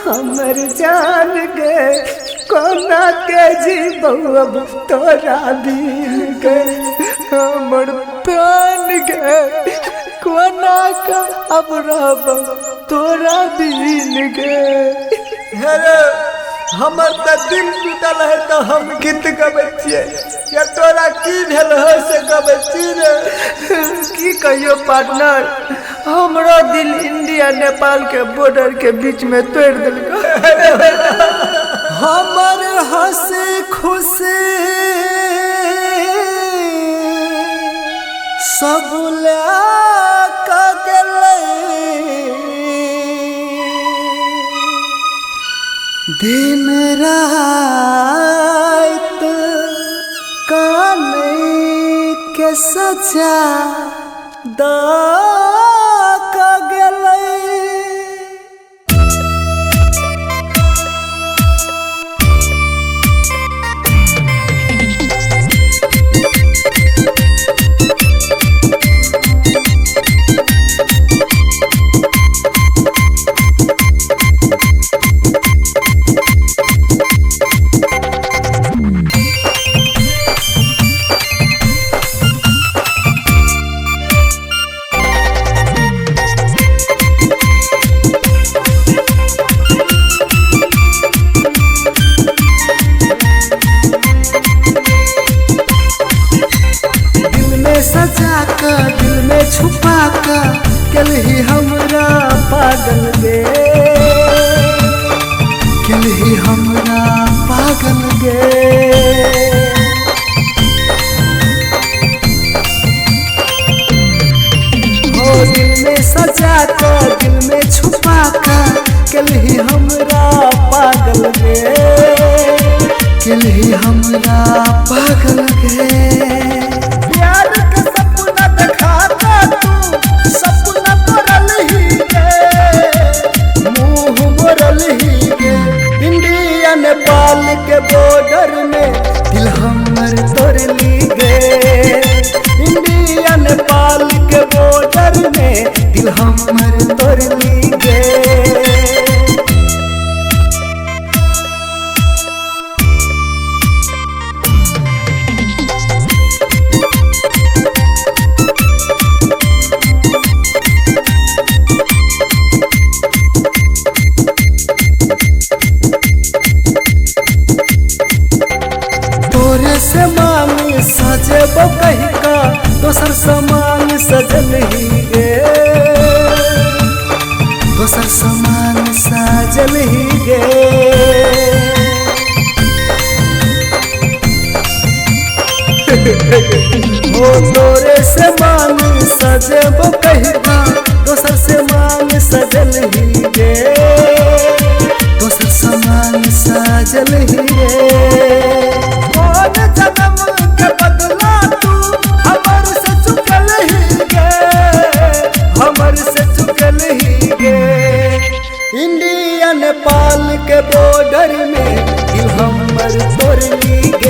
हमर जान गे कोना के जीबौ अब तोरा बिन गे हमर प्राण गे कोना के अब रहब तोरा बिन गे। हे रे हमर त दिल टूटल है त हम गीत गबै छियै या तोरा की भेल है से गबै छी रे। की कहियो पार्टनर, हमरो दिल इंडिया नेपाल के बॉर्डर के बीच में तोड़ देलको। हमर हंसी खुशी सब ले क गेलै दिन रात काने के सजा द क गेलै। दिल में सजा का दिल में छुपा का कल ही हमरा पागल गे, कल ही हमरा पागल गे। हो दिल में सजा का दिल में छुपा का कल ही हमरा पागल गे, कल ही हमरा पागल गे। प्यार के सपना देखा का तू सपना तोरल ही गे, मुँह मोरल ही गे। इंडिया नेपाल के बॉर्डर में दिल हमर तोड़ली गे, इंडिया नेपाल के बॉर्डर में दिल हमर तोड़ली गे। तोरे से मांग सजेबो कही का दोसर सामान सजल ही गे, दोसर सामान सजल ही गे। हो तोरे से मांग सजेबो कही का दोसर से मांग सजल ही गे, दोसर सामान सजल ही गे। कौन जन्म के बदला तू हमर से चुकल ही गे, हमर से चुकल ही गे। इंडिया नेपाल के बॉर्डर में दिल हमर तोड़ली गे।